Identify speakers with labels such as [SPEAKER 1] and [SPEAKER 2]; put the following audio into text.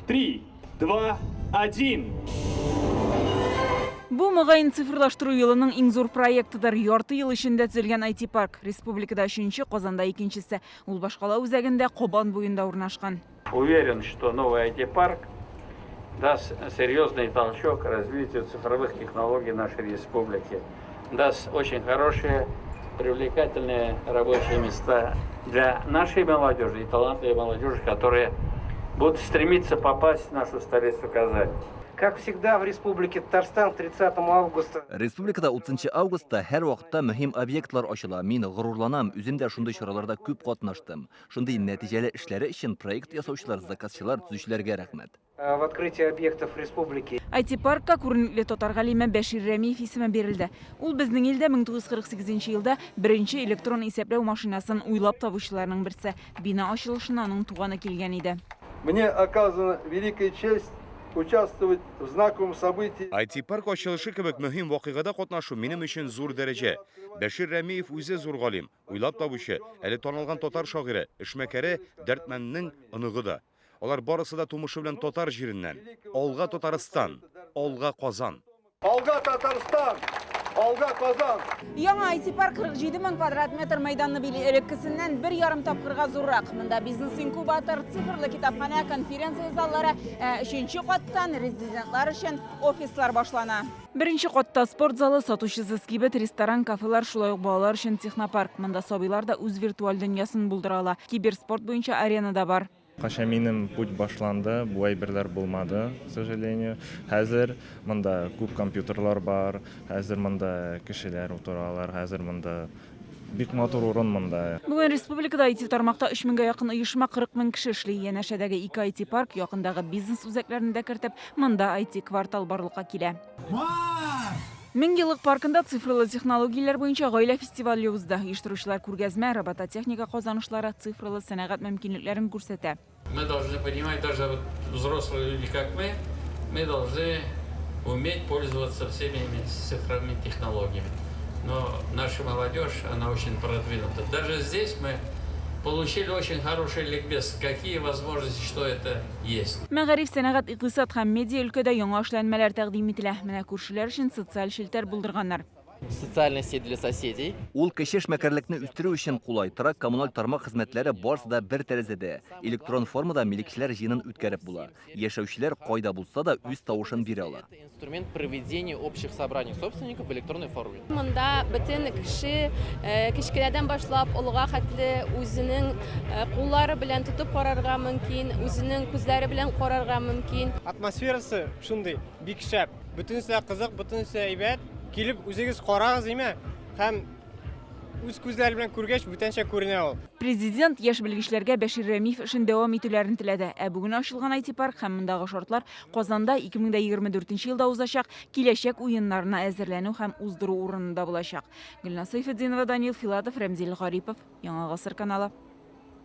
[SPEAKER 1] Три, два, один!
[SPEAKER 2] Бу, мөгаен, цифрлаштыру елының иң зур проектыдыр. Ярты ел эчендә төзелгән IT-парк. Республикада өченче, Казанда икенчесе. Ул башкала үзәгендә, Кабан буенда урнашкан.
[SPEAKER 3] Уверен, что новый IT-парк даст серьезный толчок развитию цифровых технологий нашей республики, даст очень хорошие, привлекательные рабочие места для нашей молодежи и талантливой молодежи, которые будут стремиться попасть в нашу столицу Казань.
[SPEAKER 4] Как всегда в Республике Татарстан 30 августа.
[SPEAKER 5] Республикада 30 августта һәрвакытта мөһим объектлар ачыла. Мин горурланам, үзем дә шундый чараларда күп катнаштым. Шундый нәтиҗәле эшләре өчен проект ясаучылар, заказчылар, төзүчеләргә рәхмәт.
[SPEAKER 4] В открытии объектов республики.
[SPEAKER 2] IT-паркка күренекле татар галиме Бәшир Рәмиев исеме бирелде. Ул безнең илдә 1948 елда беренче электрон исәпләү машинасын уйлап табучыларның берсе. Бина ачылышына аның туганы килгән иде.
[SPEAKER 6] Мне оказана великая честь участвовать в знаковом событии.
[SPEAKER 7] IT-парк ачылышы кебек мөһим вакыйгада катнашу минем өчен зур дәрәҗә. Бәшир Рәмиев үзе зур галим, уйлап табучы, әле танылган татар шагыйре, эшмәкәре Дәрдмәнднең оныгы да. Алар барысы да тумышы белән татар җиреннән. Алга Татарстан! Алга Казан!
[SPEAKER 6] Алга Татарстан! Алга Казан!
[SPEAKER 2] Яңа IT-парк 47 мең квадрат метр мәйданны били, элеккесеннән бер ярым тапкырга зуррак. Монда бизнес-инкубатор, цифрлы китапханә, конференция заллары, ә өченче каттан резидентлар өчен офислар башлана. Беренче катта спорт залы, сатучысыз кибет, ресторан, кафелар, шулай ук балалар өчен технопарк. Монда сабыйлар да үз виртуаль дөньясын булдыра ала. Киберспорт буенча арена да бар.
[SPEAKER 8] Качан минем путь башланды, бу әйберләр булмады, к сожалению. Хәзер монда күп компьютерлар бар, хәзер монда кешеләр утыралар, хәзер монда бик матур урын монда.
[SPEAKER 2] Бүген республикада IT-тармакта 3 меңгә якын оешма, 40 мең кеше эшли. Янәшәдәге ике IT-парк, якындагы бизнес үзәкләрне дә кертеп, монда IT-квартал барлыкка килә. Меңьеллык паркында цифрлы технологияләр буенча гаилә фестивале узды. Оештыручылар күргәзмә, робототехника казанышлары, цифрлы сәнәгать мөмкинлекләрен күрсәтә.
[SPEAKER 3] Мы должны понимать, даже вот взрослые люди, как мы, мы должны уметь пользоваться всеми этими цифровыми технологиями. Но наша молодежь, она очень продвинута. Даже здесь мы получили очень хороший ликбез, какие возможности, что это есть.
[SPEAKER 2] Мәгариф, сәнәгать, икътисад һәм медиа өлкәдә яңа эшләнмәләр тәкъдим ителә. Менә күршеләр өчен социаль челтәр булдырганнар.
[SPEAKER 9] Социальная сеть для соседей.
[SPEAKER 5] Ул кече эшмәкәрлекне үстерү өчен кулай. Торак коммуналь тармак хезмәтләре барысы да бер тәрәзәдә. Электрон формада милекчеләр җыенын үткәреп була. Яшәүчеләр кайда булса да үз тавышын бирә ала.
[SPEAKER 9] Это инструмент проведения общих собраний собственников в электронной форме.
[SPEAKER 10] Монда бөтен кеше э, кечкенәдән башлап олыга хәтле үзенең э, куллары белән тотып карарга мөмкин, үзенең күзләре белән карарга мөмкин.
[SPEAKER 11] Атмосферасы шундый, бик шәп. Бөтенесе дә кызык, бөтенесе дә әйбәт. Килеп үзегез карагыз, име? Һәм үз күзләре белән күргәч, бүтәнчә күренә ул.
[SPEAKER 2] Президент яшь белгечләргә Бәшир Рәмиев эшен дәвам итүләрен теләде. Ә бүген ачылган IT-парк һәм мондагы шартлар Казанда 2024 елда узачак Киләчәк уеннарына әзерләнү һәм уздыру урынында булачак. Гөлназ Сәйфетдинова, Данил Филатов, Рәмзил Гарипов, Яңа Гасыр каналы.